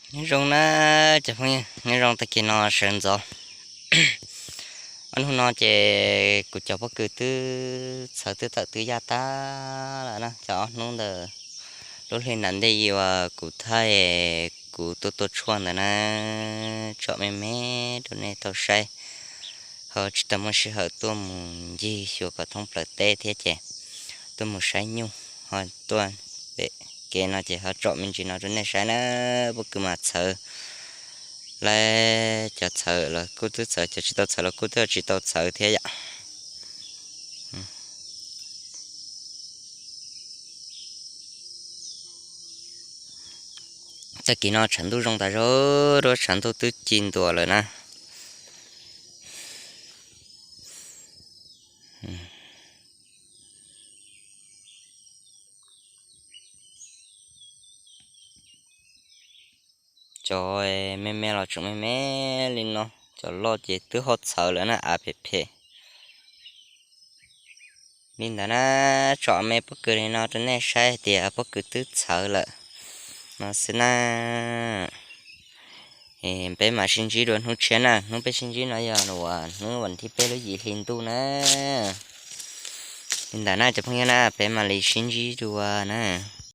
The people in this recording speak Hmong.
Nyob zoo na cov phooj ywg, nyob zoo tag kis no sawv ntxov. Ob hnub no ces kuv cov pob kws twb txhawv twb tawm twb yaj tag lawm na. Cov ob hnub ntawd lub hli nram ntej uas kuv thaij kuv tuaj tua tshuaj ntawd na, tsom me me rau nej tau saib, ho tsis tau muaj sij hawm tuaj mus ncig xyuas kom thoob plaws teb thiab ces tuaj mus saib nyuj, ho tuaj pem kev no ces ho tsom me ntsis no rau nej saib na. Pob kws mas txhawv, lawv cov txhawv los kuj twb txhawv, cov tsis tau txhawv los kuj twb tsis tau txhawv thiab yom. Tag kis no tshav ntuj zoo tas zog, tshav ntuj twb ci ntua lawm na. Cov me me los tseem me me li no, cov loj ces twb ho txhawv lawm na, av phem phem. Li ntawd na, tsom me pob kws li no rau nej saib hais tias pob kws twb txhawv lawm no xwb na. Peb mam sib ntsib dua hnub tshiab na, hnub peb sib ntsib no yog uas hnub vas thib peb lub yim hli ntuj na. Li ntawd na cov phooj ywg na, peb mam li sib ntsib dua na.